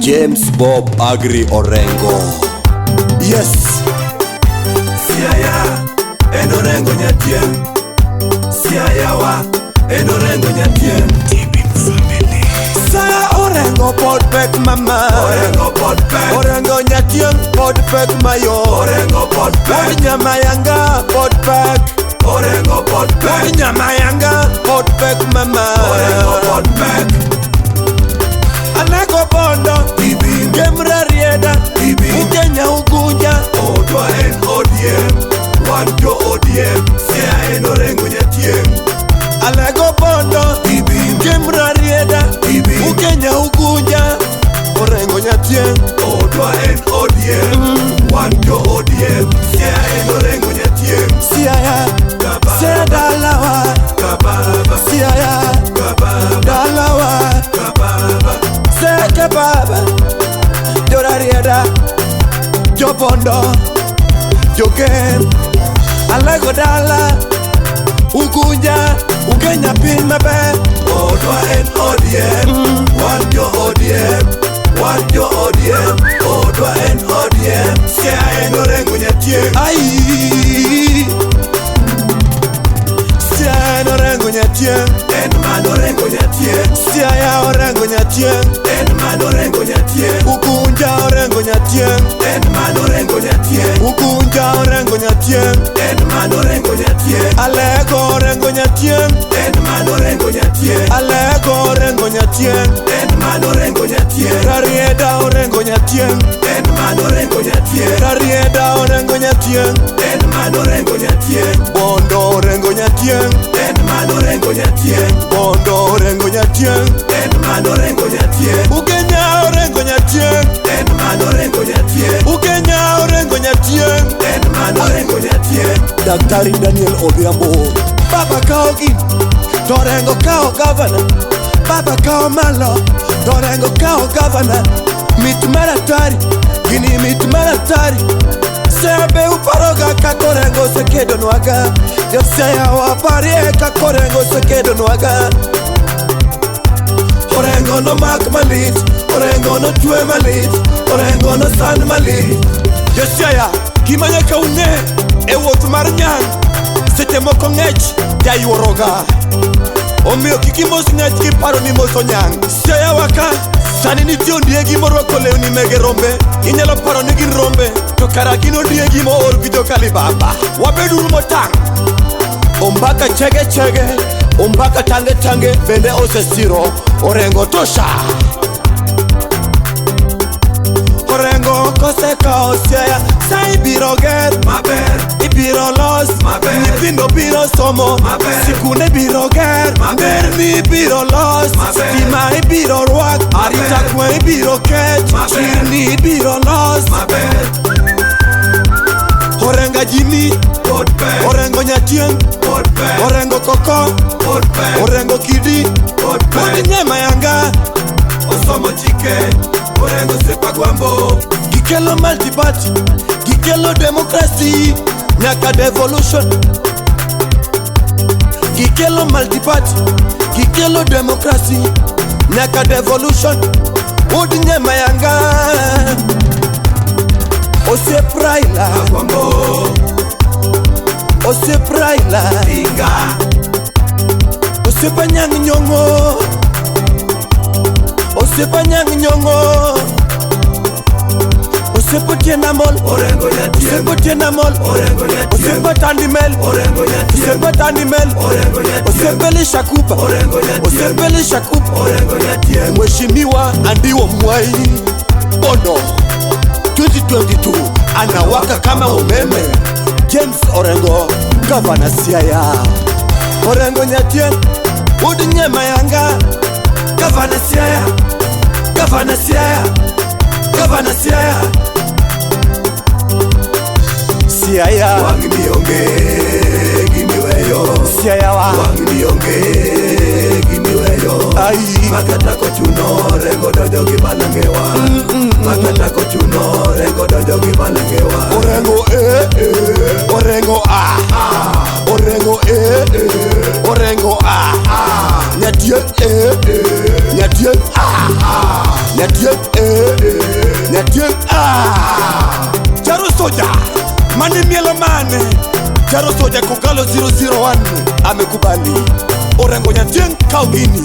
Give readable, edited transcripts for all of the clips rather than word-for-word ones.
James Bob Agri Orengo. Yes. Siaya en Orengo Nyatieng'. Siaya wa en Orengo Nyatieng'. Saya Orengo pod pek mama. Orengo pod pek. Orengo Nyatieng' pod pek mayo. Orengo pod pek. Pod Nyamayanga pod pek. Orengo pod pek. Pod Nyamayanga pod pek mama. Orengo pod pek. Alego Bondo. Ibin. Gem Rarieda. Ibin. Ugenya Ugunja. Odwa en ODM. Wan jo ODM. Siaya en Orengo Nyatieng'. Alego Bondo. Ibin. Gem Rarieda. Ibin. Ugenya Ugunja. Orengo Nyatieng'. Odwa en ODM. Wan jo ODM. Siaya en Orengo Nyatieng'. Siaya. Kababa. Siaya dalawa. Kababa. Siaya. Kababa. Dalawa. Kababa. Seke baba. Jorarieda. Jobondo. Jogem. Alego dala. Ugunja. Ugenya piny maber. Odwa en ODM, wan jo ODM, wan jo ODM, odwa en ODM, Siaya en Orengo Nyatieng'. Ai. Siaya en Orengo Nyatieng'. En man Orengo Nyatieng', Siaya Orengo Nyatieng'. en man Orengo Nyatieng', Ugunja Orengo Nyatieng'. en man Orengo Nyatieng', Ugunja Orengo Nyatieng'. en man Orengo Nyatieng', Alego Orengo Nyatieng'. en man Orengo Nyatieng', Alego Orengo Nyatieng'. en man Orengo Nyatieng', Rarieda Orengo Nyatieng'. en man Orengo Nyatieng', Rarieda Orengo Nyatieng'. en man Orengo Nyatieng', Bondo Orengo Nyatieng'. en man Orengo Nyatieng', Bondo Orengo Nyatieng'. en man Orengo Nyatieng', Ugenya Orengo Nyatieng'. en man Orengo Nyatieng'. Ugenya Orengo Nyatieng'. En man Orengo Nyatieng'. Daktari Daniel Odhiambo. Baba kawo gini, to Orengo kawo gavana. Baba kawo malo, to Orengo kawo gavana. Mit mar atari, gini mit mar atari. Sebe uparoga kaka Orengo osekedonwaga. Josiaya waparie kaka Orengo osekedonwaga. Orengo nomak malit, Orengo notwe malit, Orengo nosand malit. Josiaya, gima nyaka ung'e e wuoth mar nyang' seche moko ng'ech jayuoroga. Omiyo kik imos ng'ech kiparo ni moso nyang'. Siaya waka, sani nitie ondiegi morwako lewni mege rombe. Inyalo paro ni gin rombe, to kara gin ondiegi moor gi jokalibamba. Wabeduru motang'. Ombaka chege chege, ombaka tange tange, bende osesiro Orengo tosha. Orengo kosekawo Siaya, sa ibiro ger Maber, ibiro los Maber. nyithindo biro somo Maber. sikunde biro ger Maber. nderni ibiro los Maber. stima ibiro rwak arita kwe ibiro ket Maber. chirni ibiro los maber, Orenga Jimmy pod pek, Orengo Nyatieng' pod pek, Orengo Koko pod pek, Orengo Kidi pod Pod pek. Nyamayanga Osomo chike, Orengo Sepa Gwambo, gikelo multiparty gikelo democracy nyaka devolution gikelo multiparty gikelo democracy nyaka devolution Wuod Nyamayanga osiep Raila Gwambo, osiep Raila Inga, osiep Anyang' Nyong'o osiep Anyang' Nyong'o osiep Otieno Amol Orengo Nyatieng', osiep Otieno Amol Orengo Nyatieng', osiep Atandi Mel Orengo Nyatieng', osiep Atandi Mel Orengo Nyatieng', osiep Elisha Kupa Orengo Nyatieng', osiep Elisha Kupa Orengo Nyatieng', Mheshimiwa Andiwo Mwai Bondo 2022 anawaka kama umeme. James Orengo gavana Siaya. Orengo Nyatieng' Wuod Nyamayanga gavana Siaya, gavana Siaya, gavana Siaya. Siaya Wang' ni onge gimiweyo, Siaya wa wang' ni onge gimiweyo. ai Makata kochuno Orengo donjo gi balangewa, makata kochuno Orengo donjo gi balangewa. Orengo eh eh Orengo ah Orengo eh eh Orengo ah Nyatieng Nyatieng eh, Nyatieng ah, Nyatieng eh, Nyatieng ah. Jaro Soja mane mielo mane Jaro Soja Kogalo 001 amekubali Orengo Nyatieng kaw gini.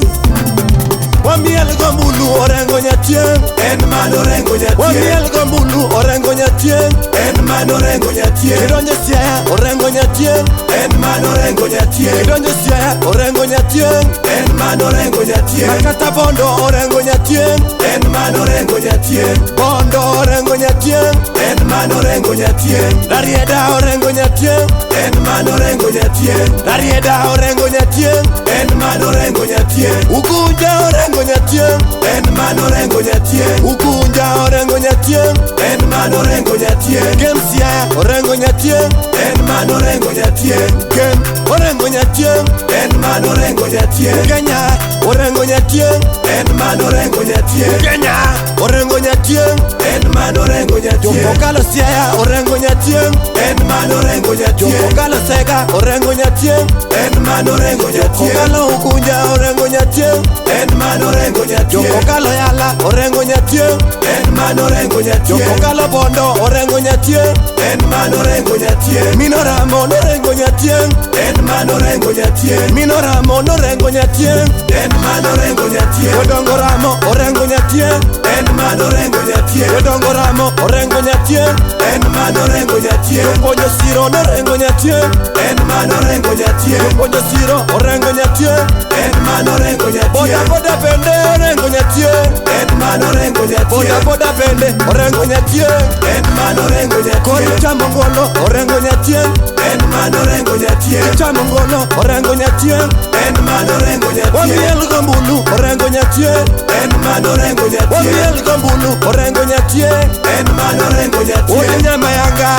Wamiel gombulu Orengo Nyatieng. En mano Orengo Nyatieng. Wamiel gombulu Orengo Nyatieng. En mano Orengo Nyatieng. Idonjo Siaya Orengo Nyatieng. En mano Orengo Nyatieng. Idonjo Siaya Orengo Nyatieng. En mano Orengo Nyatieng. Makata Bondo Orengo Nyatieng. En mano Orengo Nyatieng. Bondo Orengo Nyatieng. En mano Orengo Nyatieng. Rarieda Orengo Nyatieng. En mano Orengo Nyatieng. Rarieda Orengo Nyatieng. En mano Orengo Nyatieng. Ugunja Orengo Nyatieng. En mano Orengo Nyatieng. Ugunja Orengo Nyatieng. En mano Orengo Nyatieng. Gem Siaya Orengo Nyatieng. En mano Orengo Nyatieng. Gem Orengo Nyatieng. En mano Orengo Nyatieng. Kenya Orengo Nyatieng. En mano Orengo Nyatieng. Kenya Orengo Nyatieng. En mano Orengo Nyatieng. Jokogalo Siaya Orengo Nyatieng. En mano Orengo Nyatieng. Jokogalo Sega Orengo Nyatieng. En mano Orengo Nyatieng. Jokogalo Ugunja Orengo Nyatieng. En mano Orengo Nyatieng. Jokogalo Yala Orengo Nyatieng. En mano Orengo Nyatieng. Jokogalo Bondo Orengo Nyatieng. En mano Orengo Nyatieng. Mino Ramo Orengo Nyatieng. En mano Orengo Nyatieng. Mino Ramo Orengo Nyatieng. En mano Orengo Nyatieng. Odongo Ramo Orengo Nyatieng. En mano Orengo Nyatieng. Odongo Ramo Orengo Nyatieng. En mano Orengo Nyatieng. Jopuonjo Siro Orengo Nyatieng. En mano Orengo Nyatieng. Jopuonjo Siro Orengo Nyatieng. En mano Orengo Boda Nyatieng. boda bende Orengo Nyatieng. En mano Orengo Boda Nyatieng. boda bende Orengo Nyatieng. En mano Orengo Kori Nyatieng. chamo ngolo Orengo Nyatieng. En mano Orengo Nyatieng. Chamo ngolo Orengo Nyatieng. En mano Orengo Nyatieng. Wamiel gombulu Orengo Nyatieng. En mano Orengo Nyatieng. Wamiel gombulu Orengo Nyatieng. En mano Orengo Ode Nyatieng. nyama yanga.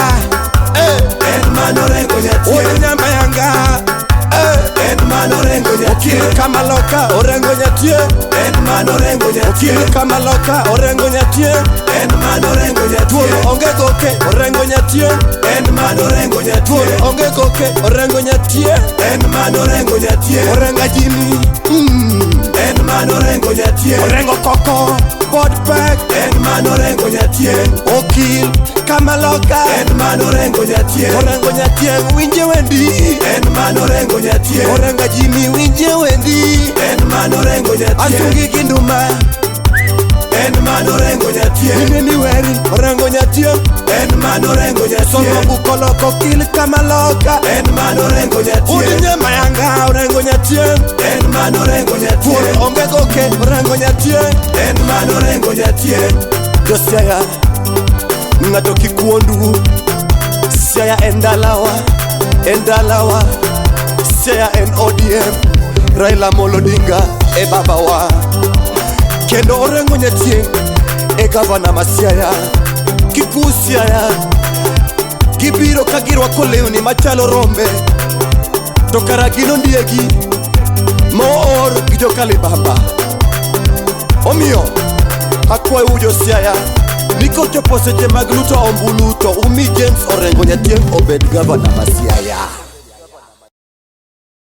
Eh. En mano Orengo Ode Nyatieng. nyama yanga. Eh. En mano Orengo Okil Nyatieng. kamaloka Orengo Nyatieng. En mano Orengo Okil Nyatieng. kamaloka Orengo Nyatieng. En mano Orengo Thuol Nyatieng. onge goke Orengo Nyatieng. En mano Orengo Thuol Nyatieng. onge goke Orengo Nyatieng. En mano Orengo Nyatieng. Orenga Jimmy. En mano Orengo Nyatieng. Orengo Koko. Bod Pek. En mano Orengo Nyatieng. Okil kamaloka. En mano Orengo Nyatieng. Orengo Nyatieng winje wendi. En mano Orengo Nyatieng. Orenga Jimmy winje wendi. En mano Orengo Nyatieng. Asungi gi nduma. En mano Orengo Nyatieng. Mine miweri Orengo Nyatieng. En mano Orengo Somo Nyatieng. bukoloko kil kamaloka. En mano Orengo Udi Nyatieng. nyama yanga Orengo Nyatieng. En mano Orengo Thuol Nyatieng. onge goke Orengo Nyatieng. En mano Orengo Nyatieng. Josiaya ng'ato kik wuondu. Siaya en dalawa, en dalawa. Siaya en ODM. Raila Amolo Odinga e babawa. Kendo Orengo Nyatieng e gavana ma Siaya. Kik Siaya gibiro ka girwako lewni machalo rombe to kara gin ondiegi moor gi jokalibamba. Omiyo akwayou jo Siaya ni kochopo seche mag luto ombulu to umi James Orengo Nyatieng obed gavana ma Siaya.